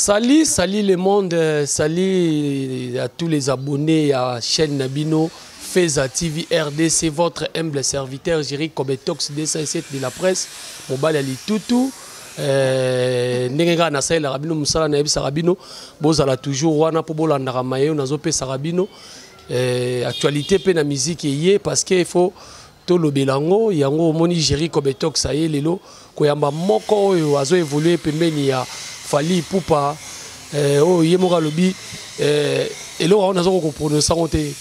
Salut, salut le monde, salut à tous les abonnés à chaîne na bino Feza TV RDC, votre humble serviteur Jerry Kobetox 207 de la presse, mobali ya litutu. Ndenge kaka nasalelaka bino mosala, nayebisaka bino bozala toujours wana mpo bolandaka maye oyo nazopesaka bino. Actualité mpe na musique eye parce que il faut tolobela yango. Yango omoni Jerry Kobetox aye lelo koyamba moko oyo azo évoluer pembeni ya Fally Ipupa, oyo ye moko alobi eloko yango naza koprononce yango te,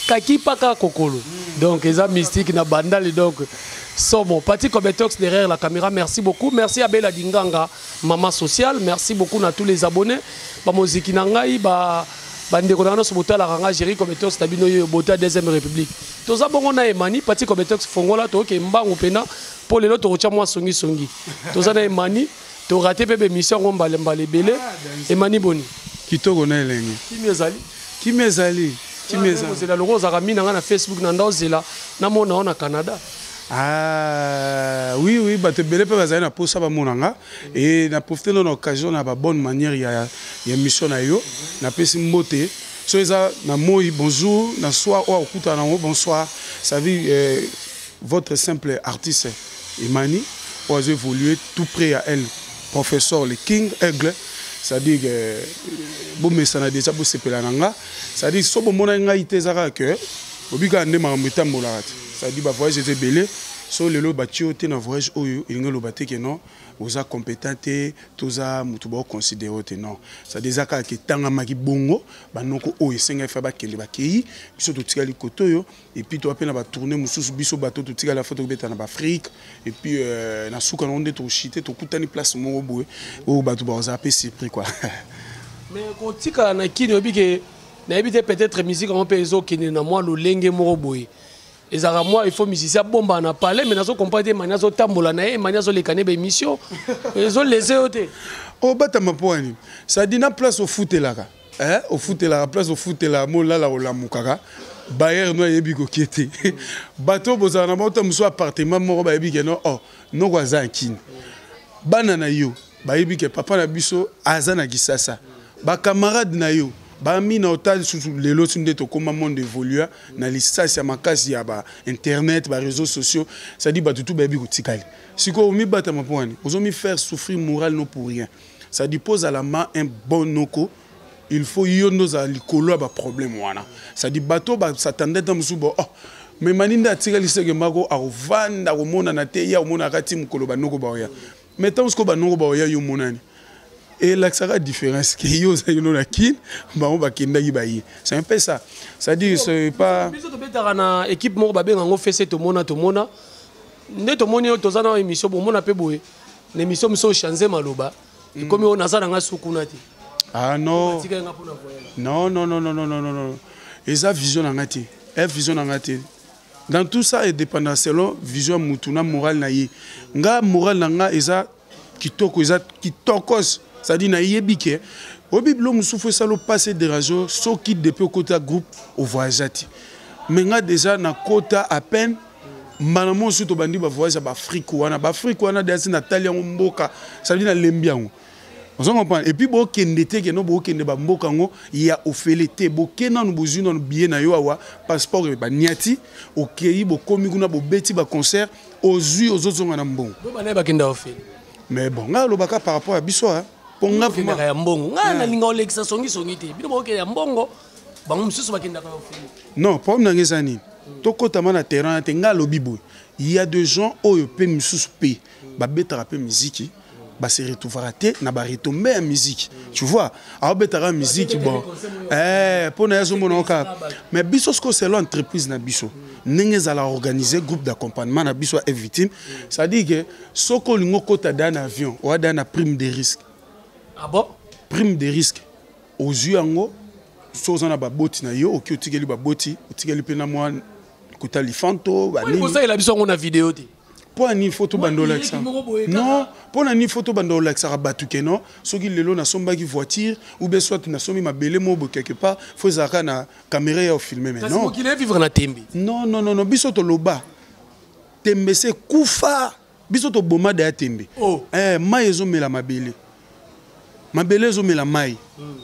kaki paka kokolo, donc eza mystique na bandali. Donc somo Pati Kobetox derrière la caméra, merci beaucoup. Merci à Bella Dinganga, maman sociale. Merci beaucoup à tous les abonnés, bamoziki na ngai, ba bandeko na nga nyonso botalaka nga Jerry Kobetox na bino oyo bota deuxième république. Toza bongo na Emani Pati Kobetox. Fongola, toyoke mbangu mpena mpo lelo tokotya mwa songisongi. Toza na Emani, torater mpe bémission yango mbala mbala ebele. Emani, boni? Kitoko na elengi. Kimi ezali? Kimi ezali, kimi ezali. Ozela loko ozalaka mi na nga na Facebook na nda ozela namona o na Canada. Ah, oui, bato ebele mpe bazali na posa bamona nga e na profite no na occasion na babonne manière ya émission na yo. Napesi mbote so eza na moi, bonjour, na soir oyo akokutana nango, bonsoir. Ça veut votre simple artiste Emani oyo azo évoluer tout près ya elle, professeur le King Aigle. C'est-à-dire que bomesana déjà, bosepela na nga. C'est-à-dire so bomonaki ngai te, eza kaka ke obikaka nde makambo etambolaka te. C'est-à-dire bavoyage eza ebele. So lelo batie yo te na voyage oyo, elingi oloba te ke non, oza compétent te, toza motu baoconsidere te. Non, c'est-à-dire eza kaka ke etangamaki bongo. Banoko oyo esengaki fa bakende, bakei, biso totikali kote oyo. Et puis toa mpe na batournée mosusu, biso bato totikali afo tokobeta na baafrike. Et puis na suka nango nde toshite, tokutani place moko boye oyo bato bazala mpe surpris quoi. Mais kotikala na kini, oyebi ke nayebi te, peut-être musique yango mpe ezokende na mwa lolenge moko boye. Ezalaka mwa il faut musicien abombana na palais, mais nazo comprendre te. Mani azotambola na ye, Mani azoleka ne baémission, ezolese yo te? Obatama mpo wani, c'est-à-dire na place ofutelaka, eh, ofutelaka place ofutelaka, molala olamukaka, bailleur no ayebi kokie te. Bato bozala na bauta mosusu appartement moko, bayebi ke no, oh, noko aza ya kini. Bana na yo bayebi ke papa na biso aza na Kisasa. Bacamarade na yo bami na ota lisusu. Lelo ti nde tokóma monde évolua na lisasi ya makasi ya bainternet, baréseaux sociaux, c'est-à-dire bato tu bayebi kotikali. Sikoyo omibatama mpo wani ozomi faire souffrir moral no pour rien. C'est-à-dire mpo ozala ma un bon noko, il faut yo nde ozala likolo ya baproblème wana. C'est-à-dire bato basatande ta mosusu bo, oh, mais mani nde atikali seke mako akovanda komonana te, ye akomonaka ti mokolo banoko baoya. Mais ntango sikoyo banoko baoya, yo monani elakisaka différence ke yo ozali no na kine, bango bakendaki baye. C'est un peu ça, c'est-à-dire c'est pas Biso tobetaka na équipe moko babenga yango Fese. Tomona nde tomoni oyo toza na émission, bomona mpe boye na émission mosusu ochange maloba, ekomi oyo naza nanga sukuna te. Ah non. Batikali nga mpona voyage. Non, non, non, non, non, non, non, non, eza vision na nga te, e vision na nga te. Dans tout ça edépendant selon vision ya mutu na morale na ye. Nga morale na nga eza kitoko, eza kitokos. C'est-à-dire nayebi ke oyebi bilo mosusu esala opase dérange soki depuis okota groupe ovoyage te. Mais nga déjà nakota à peine, mbala mosusu tobandi bavoyage ya baafrike wana. Baafrike wana deja si natali yango mboka, ça veut dire nalembi yango, ozo comprendre. Et puis bokende te keno bokende bamboka yango ya ofele te. Boke nanu, bozwi nanu billet na yo awa, passeport baniati, okei, bokomi kuna, bobeti baconcert, ozwi, ozozonga na mbongo. Bo banaye bakenda ofele. Mais bon, ngai alobaka par rapport ya biso, mpo nga okendaka ya mbongo. Ngai nalinga olekisa songisongi te. Bino bokokende ya mbongo, bango mosusu bakendaka ya ofele. Non, problème na ngai eza nini? Tokɔtama na terrain te. Ngai alobi boye, il y a des gens oyo mpe misusu mpe babetaka mpe miziki, base retrouvera te na baretombées ya musique, tu vois. Aobetaka musique bon, mpo na ye azomona kaka. Mais biso sikoyo, selon entreprise na biso ndenge ezala organiser, groupe d'accompagnement na biso ya F-Victime, c'est-à-dire que soki olingi okota da na avion, oya da na prime de risque. Ah bon? Prime de risque ozwi yango so oza na baboti na yo, oki otikeli baboti, otikeli mpe na mwa kota lifanto. Kosalela biso yango na video te. Mpo na nini fo tobanda olakisa? Non, mpo na nini fo tobanda olakisaka bato ke non, soki lelo nasombaki voiture ou bien soit nasombi mabele moko boye quelque part, fo ezalaka na caméra ya ofilme? Mais non. Mokili vivre na tembe. Non, non, non, non, biso toloba tembe se kufa, biso toboma daya tembe. Oh. Eh, mai ezomela mabele. Mabele ezomela mai,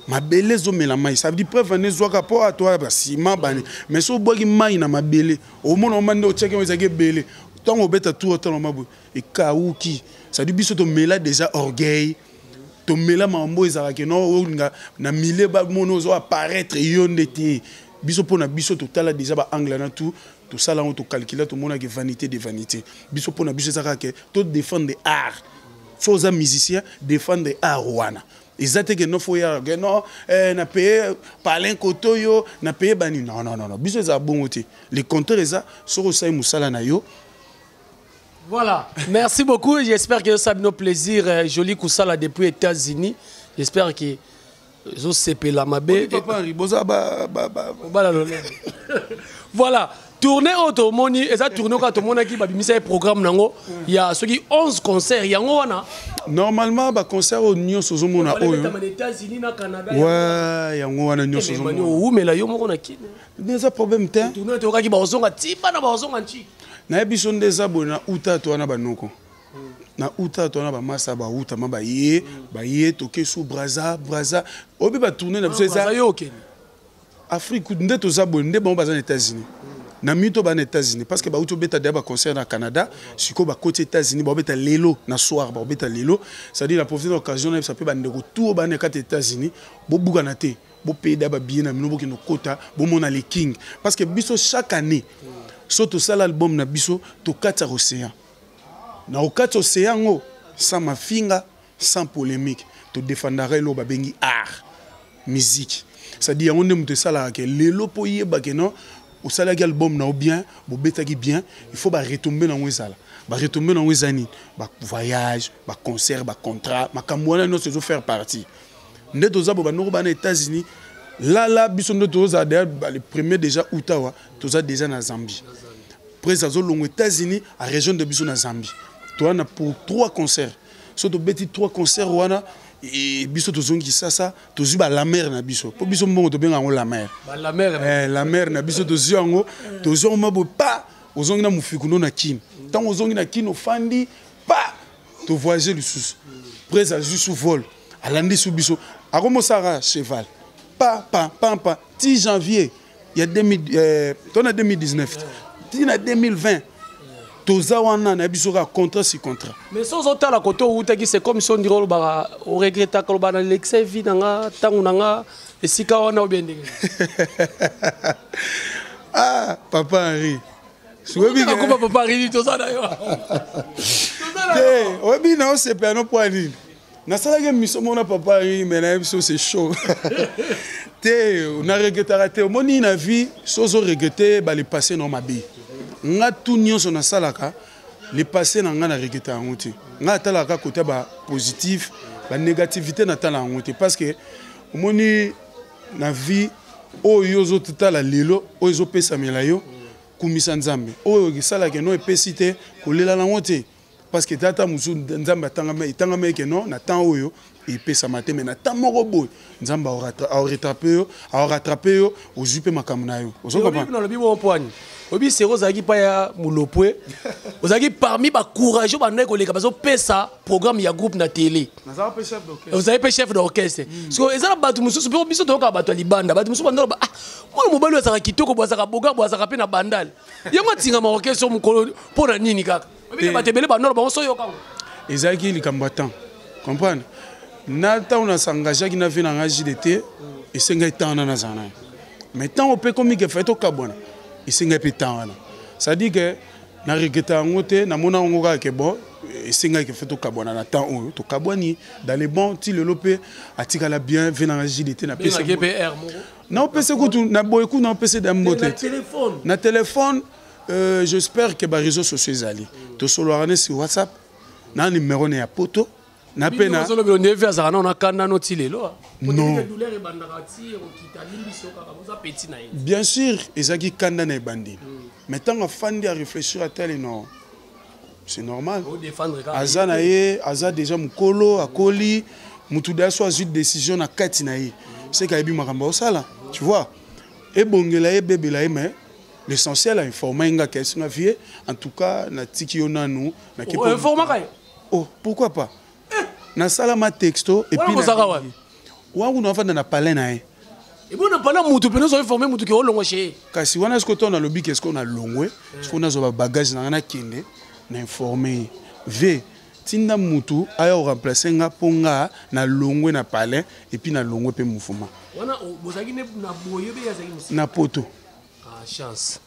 mabele ezomela mai. Ça veut dire, preuve ane ezwaka mpo ato ya basima bani, mais so obwaki mai na mabele, omona oma nde otiaki yango ezalaki ebele. Ntango obeta tour, otala maboye ekawuki. Ça veut dire biso tomela déjà orgueil, tomela makambo ezalaka no olinga na milieu bamona ozo apparaître yo nde te. Biso mpo na biso totala déjà baangle na tout, tosala yango, tocalcula, tomonaki vanité de vanité. Biso mpo na biso eza kaka ke todéfendre art. So oza musicien, défendre art wana. Eza te ke no fo ya ke no na paye palin koto oyo na paye bani. Non, non, non, non, biso ezala bongo te. Le contraire, eza soki osali mosala na yo. Voilà, merci beaucoup. J'espère que ça a nos plaisir. Joli Kusala depuis États-Unis. J'espère que zosepela mabe. Papa Henri boza ba Obala lolenge. Voilà, tournée oyo tomoni eza tournée kaka tomonaki babimisa ye programme nango ya soki 11 concert yango wana. Normalement baconcert oyo nyonso ozomona oyo Ebetama na États-Unis na Canada. Ouais, yango wana nyonso Mani ozomona. Owumela yo moko na Kine. Eza problème te. Tournée toyokaki baozonga ti bana baozonga ntiki. Nayebi so nde eza boye na uta to wana banoko na uta to wana bamasa bauta ma baye baye toke su Braza. Braza oyebi batournée na biso eza Eza yo okende. Afrique nde toza boye nde bango baza na États-Unis na mito baa na États-Unis, parce que bauti obeta deya baconcert na Canada. Sikoyo bakoti États-Unis, baobeta lelo na soir, baobeta lelo. C'est-à-dire na profite na occasion nayebisa mpe bandeko tu oyo baa na kati ya États-Unis, bobukana te, bopeye da babillet na bino, bokende kokota bomona le King, parce que biso chaque année so tosala album na biso, tokataka océan. Na okati océan yango sans mafinga, sans polémique, todefendaka eloko babengi art, musique. C'est-à-dire yango nde moto esalaka ke lelo mpo oyeba ke non, osalaki album na yo bien, bobetaki bien, il faut baretombées nango ezala. Baretombées nango eza nini? Bavoyage, baconcert, bacontrat, makambo wana nyonso ezofaire partie. Nde toza bo bandoko bana États-Unis lala, biso nde tozala deya le premier déjà utawa, toza déjà na Zambie. Prince azolongwa États-Unis a rejoindre biso na Zambie. Towana pour trois concerts. So tobeti trois concerts wana, biso tozongi Kisasa, tozwi balamer na biso, mpo biso mbongo tobenga yango lamer. Balamer. Eh, lamer na biso tozwi yango, tozwi yango maboye pa ozongi na mofiku no na Kini. Ntango ozongi na Kini, ofandi pa tovoyage lisusu. Prince azwi su vol, alandi su biso, akomosaka cheval pa pa pa pa ti janvier ya 2000, to na 2019 ti na 2020 toza wana na biso kaka contrat sur contrat. Mais so ozotala kote outaki, c'est comme si on dirait olobaka oregretaka, oloba na lekisa vie na nga, ntango na nga esika wana obie ndenge. Ah, papa Henri. Akoma papa Henri, toza na yo. Te, oyebi na osepela no mpo ya nini? Nasalaki émission mona papa Henri, mais nayebi so c'est chaud te. Naregretaka te. Omoni na vie, so ozoregrete bale passé na mabe. Nga tu nyonso nasalaka, le passé na nga naregreta yango te. Nga atalaka côté bapositif, banégativité natala yango te, parce que omoni na vie oyo ozotala lelo oyo ezopesamela yo, kumisa Nzambe. Oyo esalaka no epesi te, kolela nango te, parce que tata mosusu Nzambe etangama eke no na temps oyo epesama te, mais na temps moko boye Nzambe aorattrape yo, aorattrape yo, ozwi mpe makambo na yo. Nalobi bongo poani oyebi sero ozalaki mpa ya Mulopwe, ozalaki parmi bacourageux bandaki koleka bazopesa programme ya groupe na télé, ozali mpe chef d'orchestre. So eza na bato mosusu mpe biso toyokaka bato ya libanda, bato mosusu bandoloba: "Ah, mwana mobali oyo azalaka kitoko bo, azalaka boga bo, azalaka mpe na bandale yango atingama orchestre mokolo mpo na nini?" Kaka bato ebele bandolo bango so yokango. Ezalaki likambo ya temps, comprendre? Na ntango nas'engageaki na vie na ngai JDT, esengai temps wana nazala na ye, mais ntango mpe komi ke fai tokabwana, esengai mpe temps wana. C'est-à-dire ke na regreta yango te, namona yango kaka ke bon, esengaki ke fai tokabwana na temps oyo tokabwani dans le bon. Ti lelo mpe atikala bien vie na ngai JDT. Naopesa kutu na boye kutu naopesa da mbote na téléphone. J'espère que baréseaux sociaux ezali, tosololaka ne sur WhatsApp na numéro ne ya poto na mpe na Ndevi azalaka nano na kanda no ti lelo. Non, bien sûr ezalaki kanda na ebandeli, mais ntango afandi aréfléchir, atali non, c'est normal, aza na ye, aza déjà mokolo, akoli mutu da so azwi décision na kati na ye, seke ayebi makambo aosala, tu vois. Ebongela ye, ebebela ye, mais l'essentiel ainforma ye nga kesi nga vie. En tout cas natiki yo nanu. Informaka ye? Oh, pourquoi pas? Nasalama texto et puis ozaka wapi? Wana kuna afanda na palais na ye. Ebona palais mutu pene ozo informer mutu ke olongwa chez. Kasi wana siko to nalobi ke siko nalongwe, siko nazwa ba bagage na nga nakende na informer ye. V tinda mutu aya ko remplacer nga po nga nalongwe na palais et puis nalongwe pe mouvement. Wana bozalaki ne na boye be azalaki musika. Na poto. Ah chance.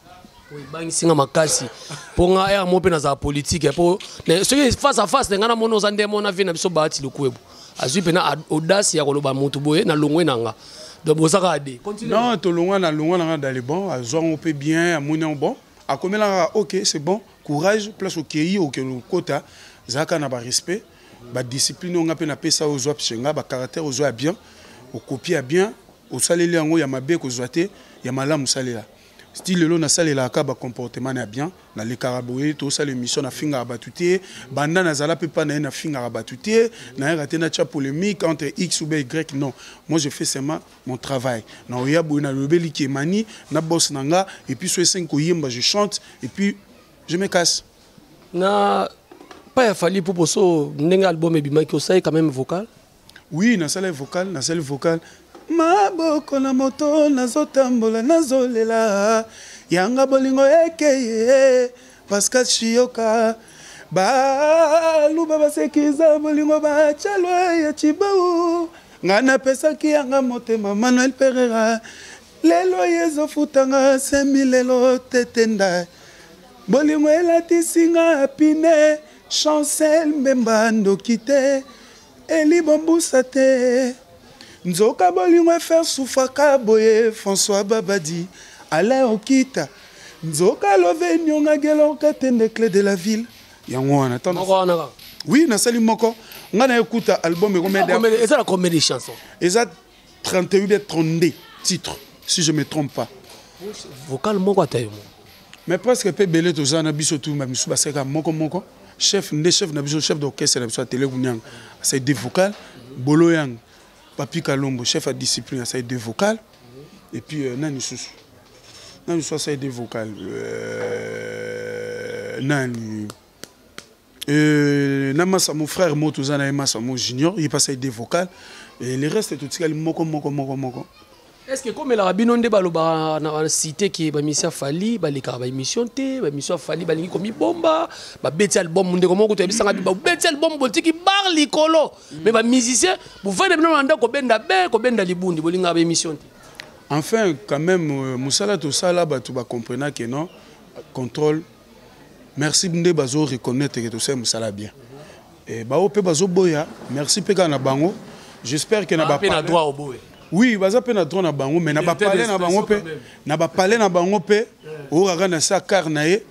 Oyo ebangisi nga makasi mpo nga ere moko mpe nazala politike mpo soki face à face na ngai namoni oza nde mona vie na biso bahati lukwebo azwi mpena audace ya koloba motu boye na longwe na nga donc boza kaka de non tolongwa na longwa na nga dans le bon azwa yango mpe bien amoni yango bon akomela kaka ok c'est bon courage place okei okende okota zalaka na barespect badiscipline oyo nga mpe napesa oyo ozwa pse nga bacaractère ozwa ya bien okopie ya bien osaleli yango ya mabe kozwa te ya malamu salela ti lelo nasalelaka kaka bacomportement na ya bien nalekaka boye tosala émission nafingaka bato te banda nazala mpe mpa na ye nafingaka bato te nayaka te natya polémique entre x ou bien y non moi je fais seulement mon travail naoya boye nalobeli kemani na boss na nga et puis so esengi koyemba je chante et puis je me casse. Na pa ya Fally Ipupa so ndenge album ebimaki osali quand même vocal. Oui, nasali vocal, nasali vocal. Maboko na moto nazotambola nazolela yanga bolingo ekeye Pascal Chiyoka baluba basekiza bolingo bachalwa ya Tshibau nga napesaki yanga motema Manuel Pereira lelo yezofutanga semi lelo tetenda bolingo elatisi nga pine Chancel Mbemba ndoki te Eli bombusa te nzoka bolingo efer sufaka boye François Babadi Alain Okita nzoka love nionga gelor katende clé de la ville yango wana moko wana kaka oui nasali moko nga na ekuta album ekomi eza na combien de chansons eza 31 bien 32 titres si je me trompe pas. Vocal moko ata yo moko. Mais presque pe belé toza na biso tout ba misu baseka moko moko chef nde chef na biso chef d'orchestre na biso ya télé kunyanga asali deux vocales bolo yang papi kalombo chef à discipline asali deux vocales et puis euh, nani susu nani susu asali deux vocales euh, nani Euh, na masa mon frère mo toza na ye masa mo junior ye pasa ye deux vocal et le reste totikali moko moko moko moko. Est-ce que komelaka bino nde balobaka na cité ke bamisia Fally balekaka baémission te baémission ya Fally balingi komibomba babeti album ndeko moko toyebisanga bi babeti album botiki bar likolo mais bamusicien bovanda bino na ndako kobenda be kobenda libundi bolingaka baémission te. Enfin quand même euh, mosala tosala bato bacomprena ke non contrôle merci nde bazo reconnaître que tosali mosala bien eh, baoyo mpe bazoboya merci mpe kaka na bango j'espère que na ba na droit oboye oui baza mpe na droit na bango mais na bapalais na bango mpe na bapalais na bango mpe oyokaka na sa car na ye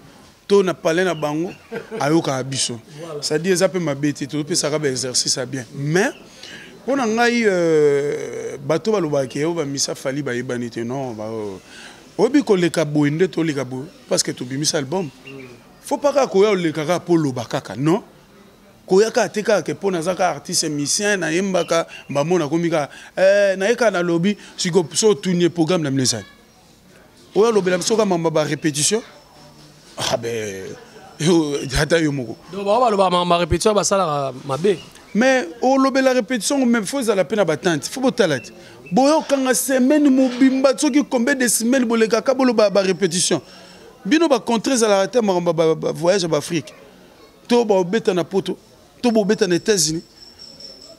to na palais na bango ayokaka biso c'est-à-dire eza mpe mabe te tozopesaka baexercice ya bien mais mpo na ngai euh, bato balobaka ke oyo bamisa fali bayebani te non oyebi koleka boye nde toleka boye parce que tobimisa album faut pas kaka koya oleka kaka mpo oloba kaka non koya kaka te kaka ke mpo naza kaka artiste musicien nayembaka mbamo nakomi kaka eh, naye kaka nalobi siko so otuni ye programme na bino ezali oyo alobela biso kaka mamba barépétition ah ben ata yo moko donc bango balobaka makambo ya répétition basalaka mabe mais olobela répétition mais faut ezala mpe na batante faut botala te boyokanga semaine mobimba soki combien de semaine bolekaka boloba barépétition bino bacontre ezalaka te makambo ya bavoyage ya baafrike to bobeta na poto to bobeta na états-unis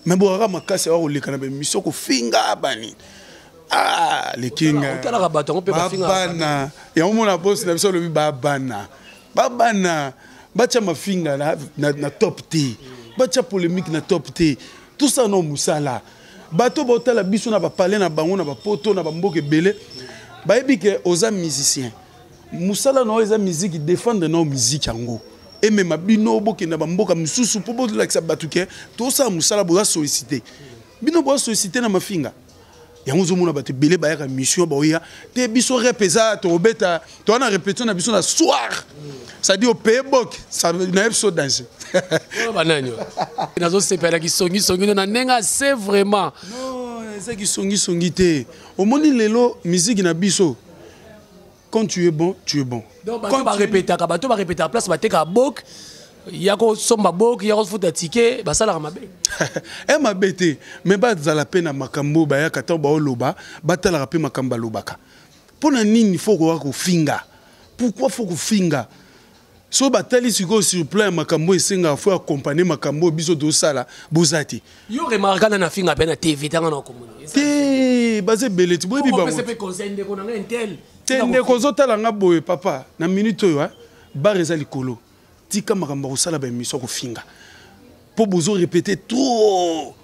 mais bokaka makasi awa koleka na baémission kofinga bani ah lekinga otalaka bato yango mpe babana yango mona bosi na biso olobi babana babana batya mafinga na, na, na top te batya polémique na top te tout ça no mosala bato baotala biso na bapale na bango na bapoto na bamboka ebele bayebi ke oza musicien mosala na yo eza miziki defendre na yo miziki yango emema bino bokenda bamboka mosusu mpo bolakisa bato ke tosala mosala boza sollicite bino boza sollicite na mafinga yango ozomona bato ebele bayaka mission baoya te biso rep eza tokobeta toa na répétition na biso na soir c'est-à-dire opaye bok nayebi biso danger banani nazosepela kisongisongi no na ndenge ase vraiment non eza kisongisongi te omoni lelo miziki na biso quand tu es bon tu es bon donc bato barepetaka bato barepetaka place batekaka bok. Ya kosomba boki, ya kofuta ticket, basalaka mabe. E mabe te, me bazala mpe na makambo oyo bayaka. Ntango baoloba, batalaka mpe makambo balobaka. Mpo na nini faut koka kofinga? Pourquoi faut kofinga? So batali sikoyo sur plan ya makambo oyo esengaka, faut accompagner makambo oyo biso tosala, boza te. Yo remarka na nafinga mpe na TV ntanga na okomona. Te, baza ebele ti boyebi bango. Opesa mpe conseil, ndeko na ngai intel. Te, ndeko, ozotala nga boye, papa, na minute oyo bar eza likolo. Tika makambo ya kosala baémission kofinga, mpo bozorépéter trop.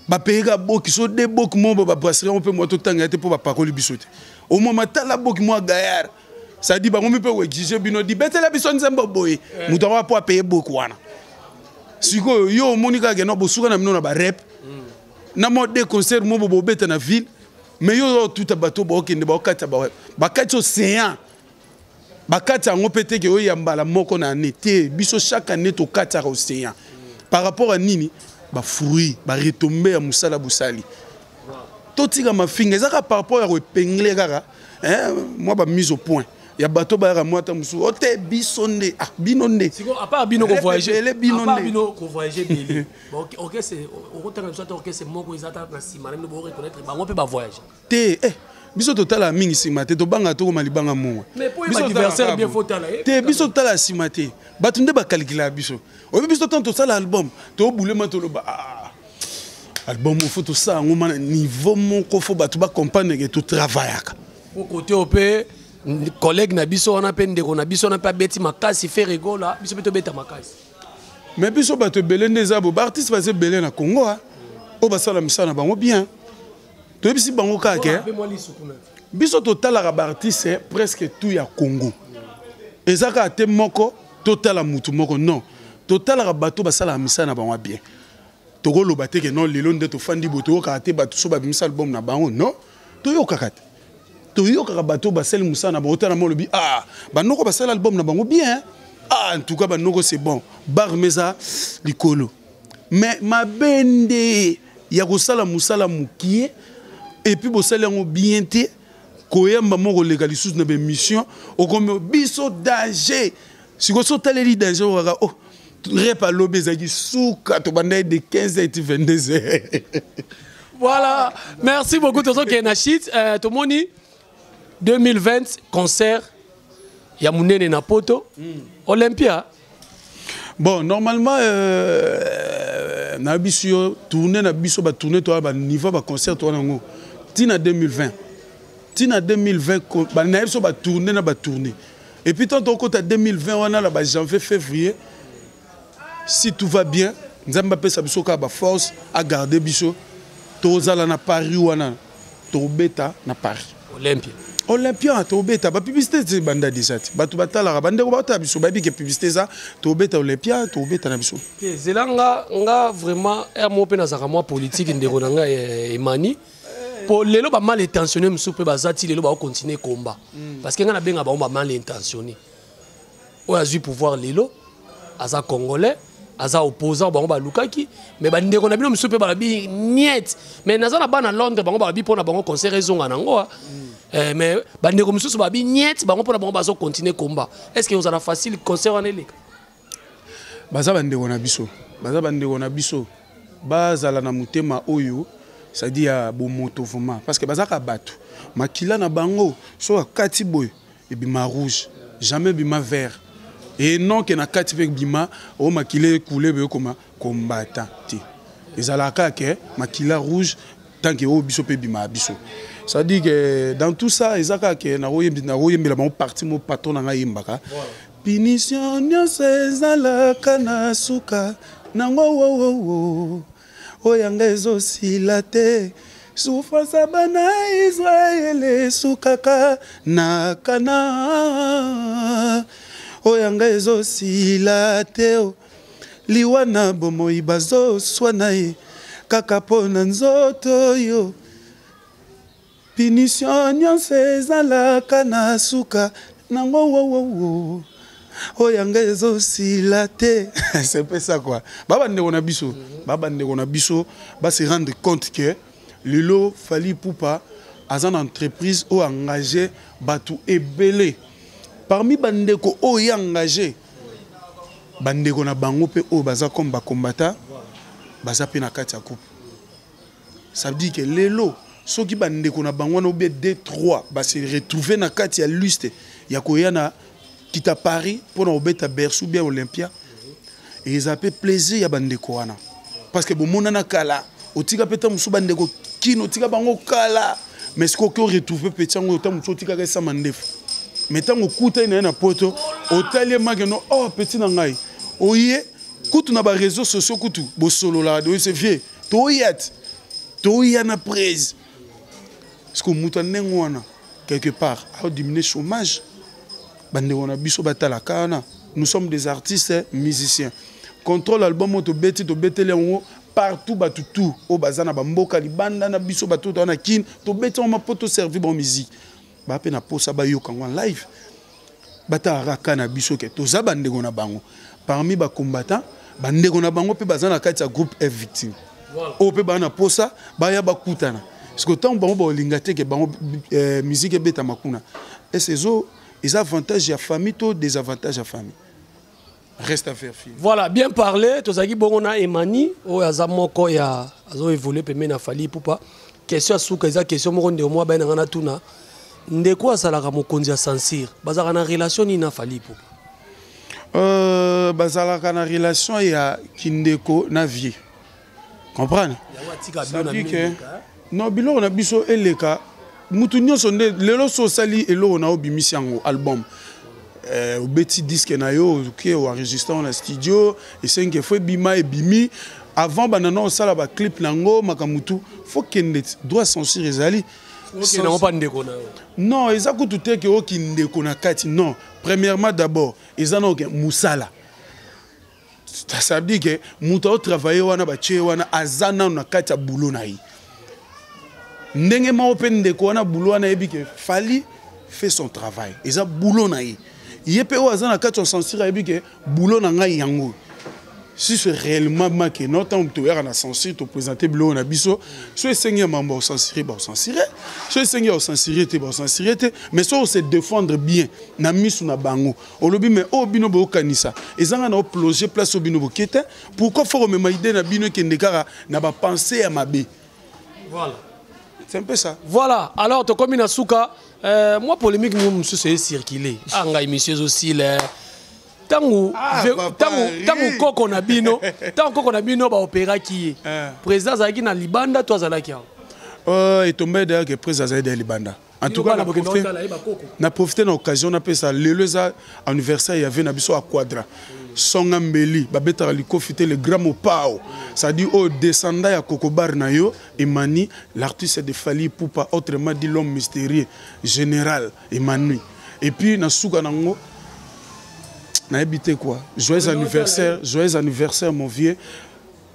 Bapeyeka boki so de boki mo babrasserie yango mpe mwa totanga ye te, mpo bapakoli biso te. Omwa matala boki mwa gaillard, c'est-à-dire bango mi mpe koexige bino di betela biso nzembo boye. Moto yango apo apeye boki wana. Sikoyo yo omoni kaka keno bosuka na bino na barep na mwa de concert mo bo bobeta na ville, mais yo otuta bato baokende baokata bakati océan, bakati yango mpe teke oyo ya mbala moko na année te. Biso chaque année tokatiaka océan par rapport à nini? Bafruit, baretombées ya mosala bosali. Totika mafinga, eza kaka par rapport ya koépingler kaka mwa bamise au point ya bato bayaka mwa ata mosusu o te. Biso nde, ah, bino nde. Siko à part bino kovoyage, Ebele, bino à part nde. bino kovoyage ebele, Bon, orchestre okotanga biso, ata orchestre moko eza ata na nsima na bino, boreconnaître bango mpe bavoyage? Te, biso totala mingi nsima te, tobangaka tokoma libanga mongwa. Mais po yeba adversaire bien, faut tala, eh. Te, biso totala nsima te, bato nde bakalikilaka biso. Oyebi, biso ntango tosala album, tobulema, toloba: "Ah, album faut tosala yango ma na niveau moko, faut bato bacomprendre ke totravaillaka." Po kote oyo mpe collègue na biso wana mpe, ndeko na biso wana mpe abeti makasi, Ferre Gola, biso mpe tobeta makasi. Mais biso bato ebele nde eza bo baartiste baza ebele na Congo, oyo basala misala na bango bien. Toyebisi bango kaka ke Mpe mwa lisu kuna. Biso totalaka baartiste presque tout ya Congo. Eza kaka te moko totala mutu moko, non. Totalaka bato basalaka misala na bango ya bien. Tokoloba te ke non, lelo nde tofandi boye, toyokaka te bato so babimisa album na bango. Non, toyokaka te. Toyokaka bato basali mosala na bango. Tala mo olobi: "Ah, banoko basala album na bango bien. Ah, en tout cas banoko, c'est bon, bar eza likolo." Mais mabe nde ya kosala mosala mokie et puis bosali yango bien te, koyamba moko koleka lisusu na baémission, okomi biso danger. Sikoyo so otaleli danger oyo kaka, oh, rep alobi ezalaki suka, tobandaki de 15 eti 22 heures. Voilà, merci beaucoup. Tozokende na shit. Tomoni 2020 concert ya monene na Poto, Olympia. Bon, normalement na biso yo tournée na biso, batournée toya, baniveau baconcert towana yango ntina 2020, ntina 2020 nayebi biso batournée na batournée. Et puis tant tokota 2020 wana na bajanvier, février, si tout va bien, Nzambe apesa biso kaka baforce, agarde biso, tozala na Paris wana, tobeta na Paris. Olympia. Olympia tobeta. Bapublicité te banda déjà te, bato batalaka, bandeko batala biso, bayebi ke publicité eza. Tobeta Olympia, tobeta na biso. Te, zela, nga vraiment aire moko mpe nazalaka mwa politique, ndeko na ngai Emani, po lelo bamal intentionné mosusu mpe baza ti lelo baocontinue combat, parce que ngai nabenga bango bamal intentionné. Oyo azwi pouvoir lelo aza Congolais, aza opposant, bango balukaki. Mais bandeko na bino mosusu mpe balobi niet. Mais naza na bana Londres, bango balobi mpo na bango concert ezonga nango. Mais bandeko mosusu babi niet, bango mpo na bango bazocontinue combat. Est ce que ozala facile concert wana eleka? Baza bandeko na biso, baza bandeko na biso, bazala na motema oyo, c'est-à-dire ya bomoto vraiment, parce que bazaka bato, makila na bango so akati boye ebima rouge, jamais ebima vert. Et non ke na kati mpe bima oyo makila ekule boye ekoma combattant te. Ezalaka ke makila rouge tant que oyo biso mpe ebima ya biso. C'est-à-dire que dans tout ça eza kaka ke nakoyembela bango parti mo patron na ngai ayembaka: "Punition nyonso ezalaka na suka nango, wowowo, oyo yanga ezosila te. Souffrance ya bana Israele esukaka na Kana, oyo yanga ezosila te. O liwa na bomoi bazoswana ye kaka mpo na nzoto oyo. Punition nyonso ezalaka na suka nango, wowowo, oyo yanga ezosila te." C'est mpe ça quoi. Babandeko na biso, babandeko na biso base rendre compte que lelo Fally Ipupa aza na entreprise oyo engagé bato ebele. Parmi bandeko oyo ye engagé, Bandeko na bango mpe oyo baza comme bacombattants, baza mpe na kati ya groupe. Ça veut dire que lelo soki bandeko na bango wana ou bien 2 3 base retrouver na kati ya liste ya koya na kita Paris mpona kobeta Bercy bien Olympia, eza mpe plaisir ya bandeko wana, parce que bomonana kala, otika mpe ta mosusu bandeko kino otika bango kala, mais soki oki oretrouve petit yango, ta mosusu otikaka esama ndefu, mais ntango okutani na ye na Poto, otali ye make no, oh petit na ngai, oye kutu na baréseaux sociaux, kutu bosololaka, oye se vie, toya ti toya na prise, parce que moto ya ndenge wana quelque part aodiminue chômage. Bandeko na biso batalaka wana, nous sommes des artistes musiciens. Contrôle album oyo tobeti, tobeteli yango partout, bato tout oyo baza na bamboka libanda na biso, bato toza na Kine, tobeti yango mpo toservi bango musique, baa mpe na posa bayoka yango en live, batalaka ka na biso ke toza bandeko na bango parmi bacombattant, bandeko na bango mpe baza na kati ya groupe F Victime oyo mpe baa na posa baya bakutana, parce que ntango bango baolinga te ke bango musique ebetama kuna, ese ezo eza avantage ya famille to désavantage ya famille, reste à faire film. Voilà, bien parlé. Tozalaki bongo na Emani oyo aza moko ya azoévolue pembeni na Fally Ipupa. Question ya suka eza question moko ndeko moko abai na ngai na tuna. Ndeko azalaka mokonzi ya censure, bazalaka na relation nini na Fally Ipupa? Bazalaka na relation ya kindeko na vie, comprendre? Yango atika Ça bino na dit que mileka. Non, biloko na biso eleka mutu nyonso nde lelo so osali eloko na obimisi yango album, obeti disque na yo, oke oenregistre yango na studio, esengi fo ebima, ebimi. Avant banda na osala baclip nango, makambo tu fo kende droit censure ezali. Okende yango mpa ndeko na yo? Non, eza kutu te ke oki ndeko na kati, non. Premièrement, d'abord eza na oke mosala, ça veut dire que moto aotravaille wana, batie wana, aza nano na kati ya boulot na ye. Ndenge moko mpe ndeko wana, boulot wana, ayebi ke Fally fait son travail, eza boulot na ye. Ye mpe oyo aza na kati ya censure ayebi ke boulot na ngai yango. Si c'est réellement make no, ntango toyaka na censure, toprésente biloko na biso, so esengi ya mambo baocensurer, baocensurer, so esengi ya ocensurer te, baocensurer te. Mais so ose défendre bien na misu na bango, olobi mais oyo bino boyokanisa ezanga na oploge place oyo bino boke te, pourquoi faut komema idée na bino ekende kaka na bapense ya mabe? Voilà. C'est un peu ça. Voilà, alors tokomi na suka. Mwa polémique mo mosusu ecircule anga émission ezosila ntango Ah, papa, ntango koko na bino, ntango koko na bino baopéraki ye, président azalaki na libanda to azalaki awa? Etombe d'ailleurs que président azali da libanda. En tout cas, bana na bokende otala ye bakoko. Na profite na occasion napesa, lelo eza anniversaire ya ve na biso ya Quadra Songa Mbeli, babetaka likofi te, le grand mopao, c'est-à-dire oyo descendant ya Kokobar na yo Emani, l'artiste de Fally Ipupa, autrement dit l'homme mystérieux, général Emani. Et puis na suka nango nayebi te quoi, joyeux anniversaire, joyeux anniversaire mon vieux,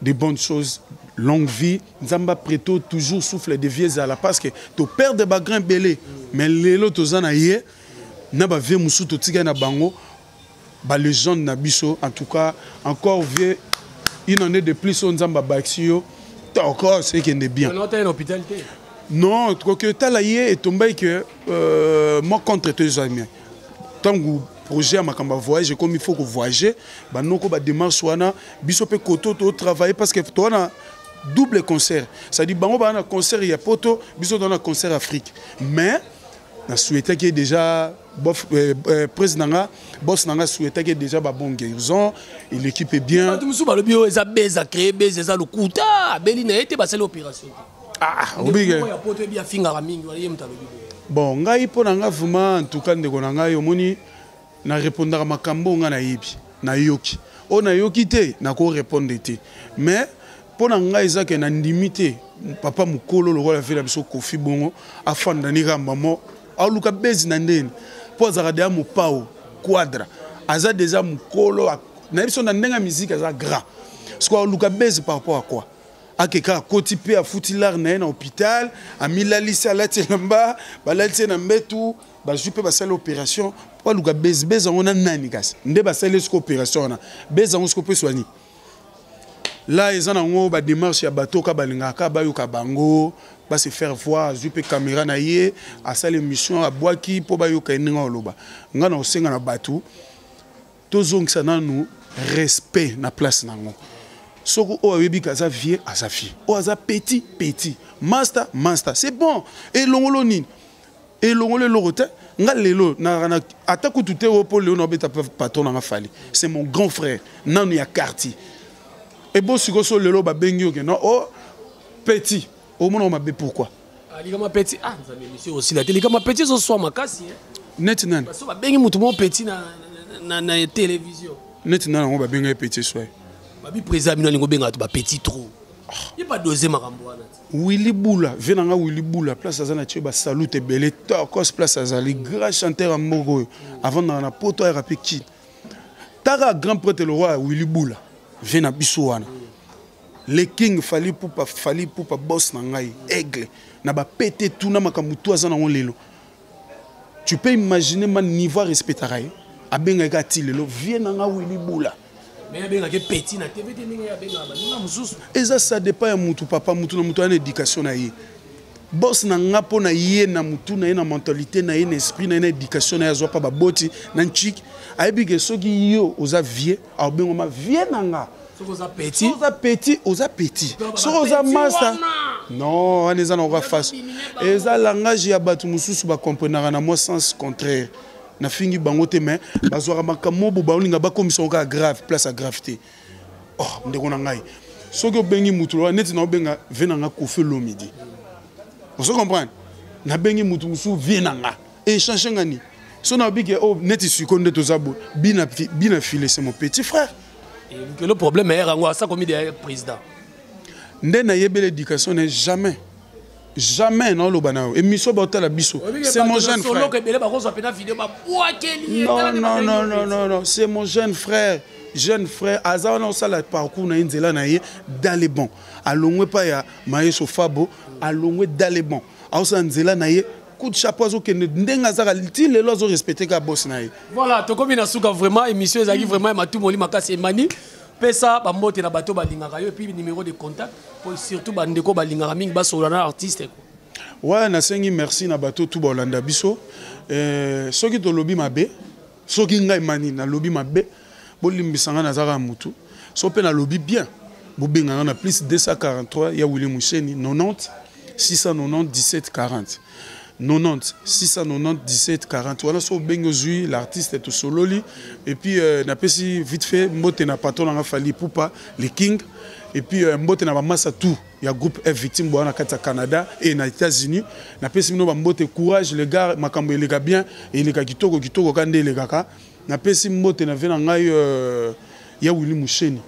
de bonnes choses, longue vie, Nzambe preto toujours souffle de vie ezala, parce que toperdre bagrain ebele, mais lelo toza na ye na bavieux mosusu totikali na bango, balégende na biso. En tout cas, encore vieux, une année de plus oyo Nzambe abakisi yo encore, ekende bien. Otali na hôpital te? Non, koke tala ye etombaki ke moi contre to ezali bien. Ntango projet ya makambo ya voyage ekomi, faut kovoyage, banoko badémarche wana, biso mpe koto totravaille, parce que toza na double concert, c'est-à-dire bango baa na concert ya Poto, biso toza na concert Afrique. Mais na souhaitaki déjà bof, président nga, boss na nga, souhaitaki déjà ba bonne guérison et l'équipe est bien. Bato mosusu balobi oyo eza buzz, acréé buzz, eza lokuta, abeli na ye te, basali opération te. Ah, obike ya Poto ebi afingaka mingi wana, ye moto alobi boye. Bon, ngai mpo na nga vraiment, en tout cas ndeko na ngai, omoni na répondaka makambo oyo ngai nayebi, nayoki, oyo nayoki te nakorépondre te. Mais mpo na ngai eza ke nandimi te papa mokolo lokola ve na biso Kofi bongo afanda ni kaka mamo aluka buzz na ndeni, mpo azalaka deya mopao Quadra, aza déjà mokolo, nayebi so na ndenge ya musique aza grand, siko aluka buzz par rapport à quoi? Akeka akoti mpe afuti lare na ye na hôpital, amilalisi, alati elamba, balalisi ye na mbetu, bazwi mpe basali opération mpo aluka buzz. Buzz yango na nani kasi nde basali siko opération wana? Buzz yango siko mpe swani la eza nango badémarche ya bato ka balingaka bayoka bango, base faire voir. Azwi mpe caméra na ye, asali émission, abwaki mpo bayoka ye ndenge aloba. Ngai na kosenga na bato tozongisa nanu. Respect na place nango. Soki oyo ayebi ke aza vieux, aza vieux. Oyo aza petit, petit. Master, master. C'est bon. Elongolo nini? Elongolo eloko te. Nga lelo na, na ata kutu te oyo mpo lelo naobeta patron nanga Fally. C'est mon grand frère nanu ya quartier. Ebo sikoyo so lelo babengi yo ke non, oh petit, omona mabe pourquoi? Ah, likama petit, ah nzambe, monsieur osila te. Likama petit ezoswa makasi, eh. Neti nani? So babengi motu moko petit na télévision. Neti nani yango babengi ye petit soir? Babi président bino alingi obenga bato bapetit trop. Ye ba dose makambo wana te. Willy Bula, vie nanga Willy Bula, place aza na tie ba salut ebele, tokos place azali, grand chanteur ya mboka oyo. Avant na poto ayaka mpe Kin. Taka grand prêtre le roi Willy Bula, vie na biso wana. Le King Fally Ipupa, Fally Ipupa boss na ngai, aigle, na ba pete tout na makambo tout aza nango lelo. Tu peux imaginer ma niveau respectaka ye. Abengaki kaka ti lelo, vie nanga Willy Bula. Mais abengaki petit na TV te ndenge abengaka baninga mosusu. Eza ça dépend ya mutu papa, mutu na mutu ana éducation na ye. Boss na nga mpo na ye na mutu na ye na mentalité na ye na esprit na ye na éducation na ye azwa pa baboti na nchik ayebi ke soki yo oza vieux abengoma vieux na nga. Soki oza petit, soki oza petit, oza petit. Soki oza masta, non, wana eza na oka face. Eza langage ya bato mosusu bakomprenaka na mwa sens contraire. Nafingi bango te, mais bazwaka makambo bo baolinga bakomisa ngo kaka grave, place ya grave te. Oh, ndeko na ngai, soki obengi mutu lokola neti na obenga vie na nga Koffi Olomide, ozo comprendre? Nabengi mutu mosusu vie na nga, échange nga nini? So na biki oh neti siko nde toza bo bina bina file, c'est mon petit frère. Et le problème est rango asa komi derrière président. Nde na yebele éducation n'est jamais jamais na oloba na yo émission ba otala biso, c'est mon jeune frère. Non, non, non, non, non, non, c'est mon jeune frère, jeune frère aza wana osala parcours na ye, nzela na ye dans les bons. Alongwe pa ya Maestro Fabo, alongwe dans les bons, aosala nzela na ye. Coup de chapeau, azokende ndenge azaka ti lelo azorespecte kaka boss na ye. Voilà, tokomi na suka vraiment émission ezalaki vraiment matumoli makasi. Emani, pesa bambote na bato balingaka yo et puis numéro de contact po surtout bandeko balingaka mingi basolola na artiste quoi. Ouais, nasengi merci na bato tout baolanda biso. Soki tolobi mabe, soki ngai Mani nalobi mabe, bolimbisa ngai, nazaka mutu. So mpe nalobi bien, bobenganga na plus 243 ya Willy Musheni 90 690 17 40, 90 690 17 40. Wana so obengi ozwi l'artiste, tosololi. Et puis napesi vite fait mbote na patron nanga Fally Ipupa le King, et puis mbote na bamasa tout ya groupe F Victime boa na kati ya Canada et na États-Unis. Napesi bino bambote, courage les gars, makambo eleka bien, eleka kitoko kitoko ka nde elekaka. Napesi mbote na vie na ngai ya Willy Musheni,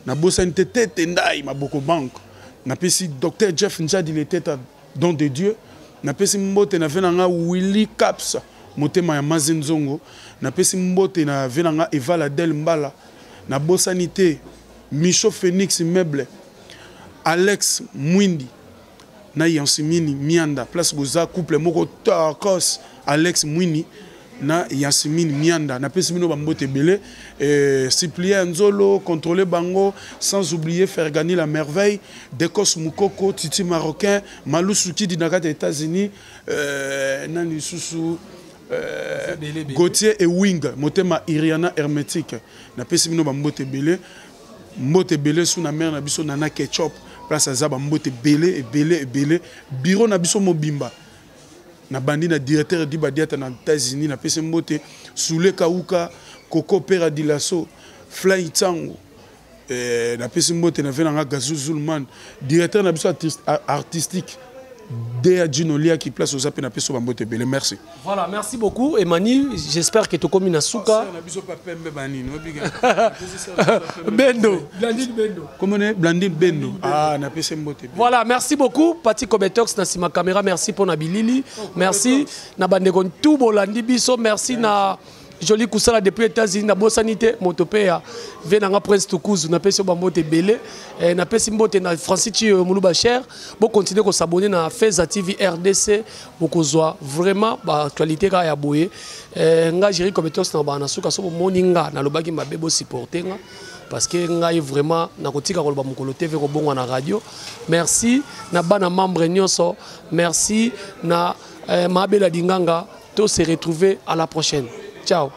nabosani te tete ndai maboko banque. Napesi docteur Jeff Njadi le tête don de Dieu. Napesi mbote na vie na nga Willy Caps motema ya Mazinzongo. Napesi mbote na vie na nga Eva Ladel Mbala. Nabosani te Micho Phoenix Meuble, Alex Mwindi na Yansimini Mianda, place boza couple moko tokos. Alex Mwini na Yansimini Mianda, napesi bino bambote ebele. Cyprien Nzolo contrôler bango, sans oublier Fergani la merveille, Dekos Mukoko, Titi Marocain, Malusu Kidi na kati ya États-Unis, nani susu, Gauthier et Wing motema Iriana hermétique. Napesi bino bambote ebele, mbote ebele su na mère na biso Nana Ketchup, place aza, bambote ebele ebele ebele. Bureau na biso mobimba, na bandi na directeur Di Badiata na États-Unis, napesi mbote Soule Kauka, Coco Pera Dilaso, Fly Tsango. Napesi mbote na vie nanga Gazou Zulman, directeur na biso artistique Dea Gino Liaki, place oza pe, napesi bambote ebele. Merci. Voilà, merci beaucoup Emani, j'espère que tokomi na suka. Oh, na biso pa pembe banini obika. Bendo, Blandine Bendo. Comment est Blandine Bendo? Ah, napesi mbote. Voilà, merci beaucoup Pati Kobetox na sima caméra, merci pour na bilili. Merci na bandeko tout bolandi biso, merci na Joli Kusala depuis États-Unis, na bosani te moto pe ya vie nanga Prince Tukuzu, napesi yo bambote ebele. Napesi mbote na Francis Chiyo Muluba cher. Bo continuer ko s'abonner na Feza TV RDC, bokozwa vraiment ba actualité ka ya boye. Nga Jerry Kobetos na ba na suka so bomoni nga nalobaki mabe, bo supporter nga parce que ngai vraiment nakotika koloba mokolo TV kobongwa na radio. Merci na bana membre nyonso, merci na Mabela Dinganga. To se retrouver à la prochaine. Ciao.